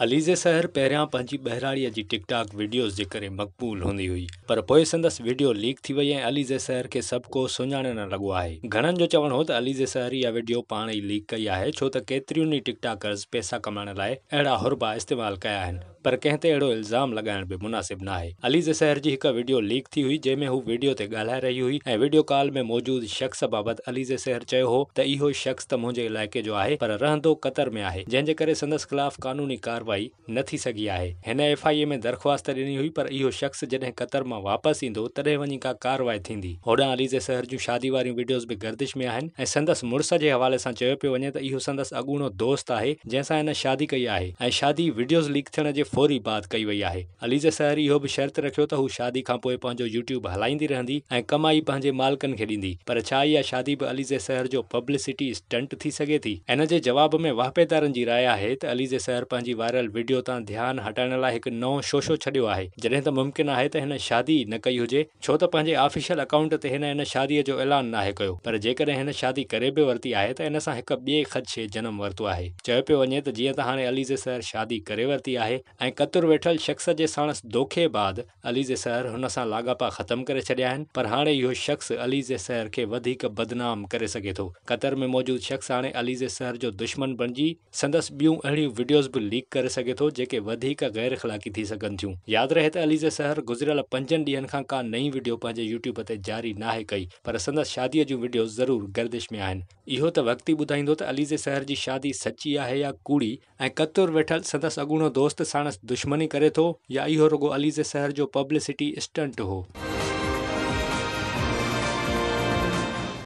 عليزي سحر پهريان پنهنجي ٻهراڙيء جي ٽڪ ٽاڪ وڊيوز جي ڪري مقبول هوندي هئي پر پوء سندس وڊيو ليڪ ٿي وئي ۽ عليزي سحر کي سڀ ڪو سڃاڻڻ لڳو آهي. گهڻن جو چوڻ هو ته عليزي سحر اها وڊيو پاڻ ئي ليڪ ڪئي آهي ڇو ته ڪيتريون ئي ٽڪ ٽاڪرز پئسا ڪمائڻ لاء اهڙا حربا استعمال ڪيا آهن پر ڪنهن تي اهڙو الزام لڳائڻ به مناسب ناهي. عليزي سحر جي هڪ وڊيو ليڪ ٿي هئي جنهن ۾ هو وڊيو تي ڳالهائي رهي هئي ۽ وڊيو ڪال ۾ موجود شخص بابت عليزي سحر چيو هو ته اهو شخص ته منهنجي علائقي جو آهي پر رهندو قطر ۾ آهي جنهن جي ڪري سندس خلاف قانوني ڪارروائي نه ٿي سگهي آهي. هن ايف I اي ۾ درخواست ڏني هئي پر اهو شخص جڏهن قطر مان واپس ايندو تڏهن وڃي ڪا ڪارروائي ٿيندي. هوڏانهن عليزي سحر جون شادي واريون وڊيوز به گردش ۾ آهن ۽ سندس مڙس جي حوالي سان چيو پيو وڃي ته اهو سندس اڳوڻو دوست آهي جنهن سان هن شادي ڪئي آهي ۽ شادي وڊيوز ليڪ ٿيڻ جي فوري بعد ڪئي وئي آهي. عليزه سحر اهو به شرط رکيو ته هو شادي کانپوء پنهنجو يوٽيوب هلائيندي رهندي ۽ ڪمائي پنهنجي مالڪن کي ڏيندي پر ڇا اها شادي به عليزه سحر جو پبلسٽي اسٽنٽ ٿي سگهي ٿي؟ ان جي جواب ۾ واهپيدارن جي راء آهي ته عليزه سحر پنهنجي وائرل وڊيو تان ڌيان هٽائڻ لاء هڪ نئون شوشو ڇڏيو آهي جڏهن ته ممڪن آهي ته هن شادي ئي نه ڪئي هجي ڇو ته پنهنجي آفيشل اڪائونٽ تي هن ان شادي جو اعلان ناهي ڪيو پر جيڪڏهن هن شادي ڪري به ورتي آهي ته ان سان هڪ ٻئي خدشي جنم ورتو آهي. چيو پيو وڃي ته جيئن ته هاڻي عليزه سحر شادي ڪري ورتي آهي ۽ قطر ويٺل شخص جي ساڻس دوکي بعد عليزي سحر هن سان لاڳاپا ختم ڪري ڇڏيا آهن پر هاڻي اهو شخص عليزي سحر کي وڌيڪ بدنام ڪري سگهي ٿو. قطر ۾ موجود شخص هاڻي عليزي سحر جو دشمن بڻجي سندس ٻيون اهڙيون وڊيوز به ليڪ ڪري سگهي ٿو جيڪي وڌيڪ غير اخلاقي ٿي سگهن ٿيون. ياد رهي ته عليزي سحر گذريل پنجن ڏينهن کان ڪا نئين وڊيو پنهنجي يوٽيوب تي جاري ناهي ڪئي پر سندس شادي جون وڊيوز ضرور گردش ۾ آهن. اهو ته وقت ئي ٻڌائيندو ته عليزي سحر جي شادي سچي آهي يا ڪوڙي. ۽ قطر ويٺل سندس اڳوڻو دوست ساڻس دشمني ڪري ٿو يا اهو رڳو عليزي سحر جو پبلسٽي اسٽنٽ هو.